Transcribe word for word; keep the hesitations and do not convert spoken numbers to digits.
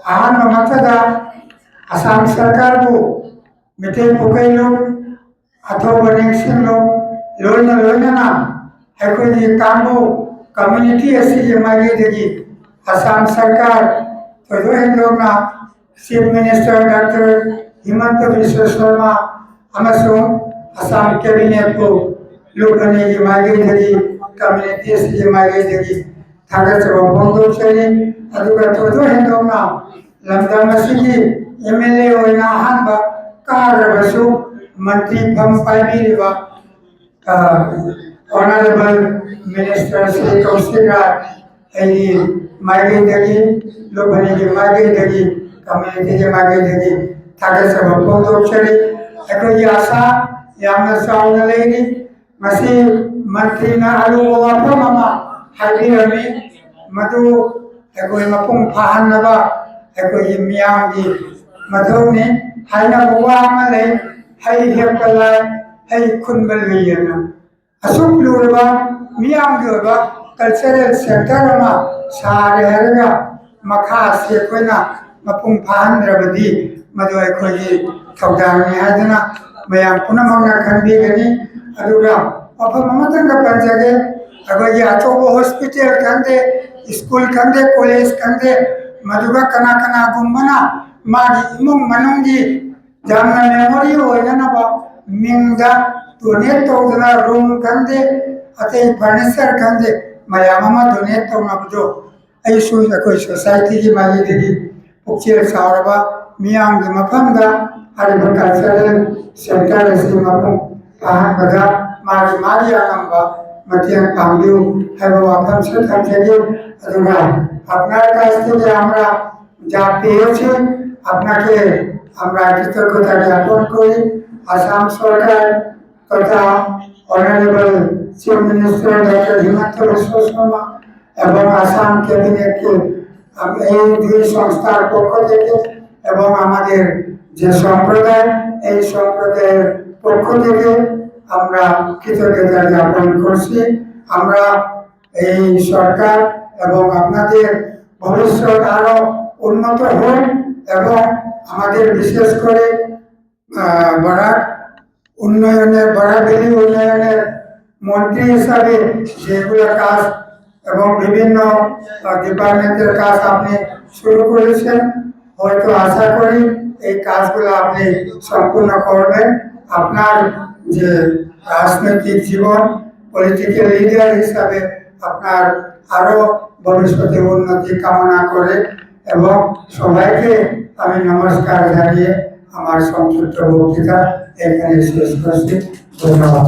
ꯑꯍꯥꯟꯕ ꯃꯛꯇꯗ ꯑꯁꯥꯝ ꯁꯔꯀꯥꯔꯕꯨ ꯃꯤꯇꯩ ꯄꯨꯀꯩꯂꯨ, ꯑꯊꯧꯕ ꯅꯤꯡꯁꯤꯡꯂꯨ, ꯂꯣꯏꯅ ꯂꯣꯏꯅꯅ ꯑꯩꯈꯣꯏꯒꯤ ꯀꯥꯡꯕꯨ ꯀꯝꯃ꯭ꯌꯨꯅꯤꯇꯤ ꯑꯁꯤꯒꯤ ꯃꯥꯏꯀꯩꯗꯒꯤ ꯑꯁꯥꯝ ꯁꯔꯀꯥꯔ, ꯊꯣꯏꯗꯣꯛ ꯍꯦꯟꯗꯣꯛꯅ chief minister doctor ꯍꯤꯃꯟꯇ Visva Sharma ꯑꯃꯁꯨꯡ ꯑꯁꯥꯝ ꯀꯦꯕꯤꯅꯦꯠꯄꯨ ꯂꯨꯞ ꯑꯅꯤꯒꯤ ꯃꯥꯏꯀꯩꯗꯒꯤ, ꯀꯝꯃ꯭ꯌꯨꯅꯤꯇꯤ ꯑꯁꯤꯒꯤ ꯃꯥꯏꯀꯩꯗꯒꯤ ꯊꯥꯒꯠꯆꯕ ꯐꯣꯡꯗꯣꯛꯆꯔꯤ꯫ ꯑꯗꯨꯒ ꯊꯣꯏꯗꯣꯛ ꯍꯦꯟꯗꯣꯛꯅ ꯂꯝꯗꯝ ꯑꯁꯤꯒꯤ ꯑꯦꯝ ꯑꯦꯜ ꯑꯦ ꯑꯣꯏꯅ ꯑꯍꯥꯟꯕ ꯀꯥꯈ꯭ꯔꯕꯁꯨ ꯃꯟꯇ꯭ꯔꯤ ꯐꯝ ꯄꯥꯏꯕꯤꯔꯤꯕ ꯑ, ꯑꯣꯅꯔꯦꯕꯜ ꯃꯤꯅꯤꯁꯇꯔ ꯁ꯭ꯔꯤ ꯀꯧꯁꯤꯛ ꯔꯥꯏ ꯑꯩꯒꯤ ꯃꯥꯏꯀꯩꯗꯒꯤ, ꯂꯨꯞ ꯑꯅꯤꯒꯤ ꯃꯥꯏꯀꯩꯗꯒꯤ, ꯀꯝꯃ꯭ꯌꯨꯅꯤꯇꯤꯒꯤ ꯃꯥꯏꯀꯩꯗꯒꯤ ꯊꯥꯒꯠꯆꯕ ꯐꯣꯡꯗꯣꯛꯆꯔꯤ꯫ ꯑꯩꯈꯣꯏꯒꯤ ꯑꯁꯥ ꯌꯥꯝꯅ ꯆꯥꯎꯅ ꯂꯩꯔꯤ꯫ ꯉꯁꯤ ꯃꯟꯇ꯭ꯔꯤꯅ ꯑꯔꯨꯕ ꯋꯥꯐꯝ ꯑꯃ ꯍꯥꯏꯕꯤꯔꯝꯃꯤ, ꯃꯗꯨ ꯑꯩꯈꯣꯏ ꯃꯄꯨꯡ ꯐꯥꯍꯟꯅꯕ ꯑꯩꯈꯣꯏꯒꯤ ꯃꯤꯌꯥꯝꯒꯤ ꯃꯊꯧꯅꯤ꯫ ꯍꯥꯏꯅꯕ ꯋꯥ ꯑꯃ ꯂꯩ, "ꯍꯩ ꯍꯦꯛꯄ ꯂꯥꯏ, ꯍꯩ ꯈꯨꯟꯕ ꯂꯨꯏ" ꯍꯥꯏꯅ꯫ ꯑꯁꯨꯛ ꯂꯨꯔꯕ ꯃꯤꯌꯥꯝꯒꯤ ꯑꯣꯏꯕ ꯀꯜꯆꯔꯦꯜ ꯁꯦꯟꯇꯔ ꯑꯃ ꯁꯥꯔꯦ ꯍꯥꯏꯔꯒ ꯃꯈꯥ ꯑꯁꯤ ꯑꯩꯈꯣꯏꯅ ꯃꯄꯨꯡ ꯐꯥꯍꯟꯗ꯭ꯔꯕꯗꯤ ꯃꯗꯨ ꯑꯩꯈꯣꯏꯒꯤ ꯊꯧꯗꯥꯡꯅꯤ ꯍꯥꯏꯗꯨꯅ ꯃꯌꯥꯝ ꯄꯨꯝꯅꯃꯛꯅ ꯈꯟꯕꯤꯒꯅꯤ꯫ ꯑꯗꯨꯒ ꯋꯥꯐꯝ ꯑꯃꯇꯪꯒ ꯄꯟꯖꯒꯦ, ꯑꯩꯈꯣꯏꯒꯤ ꯑꯆꯧꯕ ꯍꯣꯁꯄꯤꯇꯥꯜ ꯈꯪꯗꯦ, ꯁ꯭ꯀꯨꯜ ꯈꯪꯗꯦ, ꯀꯣꯂꯦꯖ ꯈꯪꯗꯦ, ꯃꯗꯨꯒ ꯀꯅꯥ ꯀꯅꯥꯒꯨꯝꯕꯅ ꯃꯥꯒꯤ ꯏꯃꯨꯡ ꯃꯅꯨꯡꯒꯤ ꯌꯥꯝꯅ ꯃꯦꯃꯣꯔꯤ ꯑꯣꯏꯅꯅꯕ ꯃꯤꯡꯗ ꯗꯣꯅꯦꯠ ꯇꯧꯗꯅ ꯔꯨꯝ ꯈꯪꯗꯦ, ꯑꯇꯩ ꯐꯔꯅꯤꯆꯔ ꯈꯪꯗꯦ, ꯃꯌꯥꯝ ꯑꯃ ꯗꯣꯅꯦꯠ ꯇꯧꯅꯕꯗꯣ ꯑꯩꯁꯨ ꯑꯩꯈꯣꯏ ꯁꯣꯁꯥꯏꯇꯤꯒꯤ ꯃꯥꯏꯀꯩꯗꯒꯤ ꯄꯨꯛꯆꯦꯜ ꯆꯥꯎꯔꯕ ꯃꯤꯌꯥꯝꯒꯤ ꯃꯐꯝꯗ ꯍꯥꯏꯔꯤꯕ ꯀꯜꯆꯔꯦꯜ ꯁꯦꯟꯇꯔ ꯑꯁꯤ ꯃꯄꯨꯡ ꯐꯥꯍꯟꯕꯗ ꯃꯥꯒꯤ ꯃꯥꯒꯤ ꯑꯉꯝꯕ ꯃꯇꯦꯡ ꯄꯥꯡꯕꯤꯌꯨ ꯍꯥꯏꯕ ꯋꯥꯐꯝꯁꯨ ꯊꯝꯖꯒꯦ꯫ ꯑꯗꯨꯒ अपना कास्ट के लिए আমরা যা পেয়েছে আপনাকে আমরা কৃতজ্ঞতা জ্ঞাপন করি। আসাম সরকার তথা honourable chief minister doctor Himanta Biswa Sarma এবং আসাম ক্যাবিনেটকে আম-, এই দুই সংস্থার পক্ষ থেকে এবং আমাদের যে সম্প্রদায়, এই সম্প্রদায়ের পক্ষ থেকে আমরা কৃতজ্ঞতা জ্ঞাপন করছি। আমরা এই সরকার এবং আপনাদের ভবিষ্যৎ আরো উন্নত হোক এবং আমাদের বিশেষ করে আহ, বরাক উন্নয়নের, বরাক ভ্যালি উন্নয়নের মন্ত্রী হিসাবে যেগুলো কাজ এবং বিভিন্ন ডিপার্টমেন্টের কাজ আপনি শুরু করেছেন, হয়তো আশা করি এই কাজগুলো আপনি সম্পূর্ণ করবেন। আপনার যে রাজনৈতিক জীবন, পলিটিক্যাল লিডার হিসাবে আপনার আরো ভবিষ্যতে উন্নতি কামনা করে এবং সবাইকে আমি নমস্কার জানিয়ে আমার সংক্ষিপ্ত বক্তৃতা এখানে শেষ করছি। ধন্যবাদ।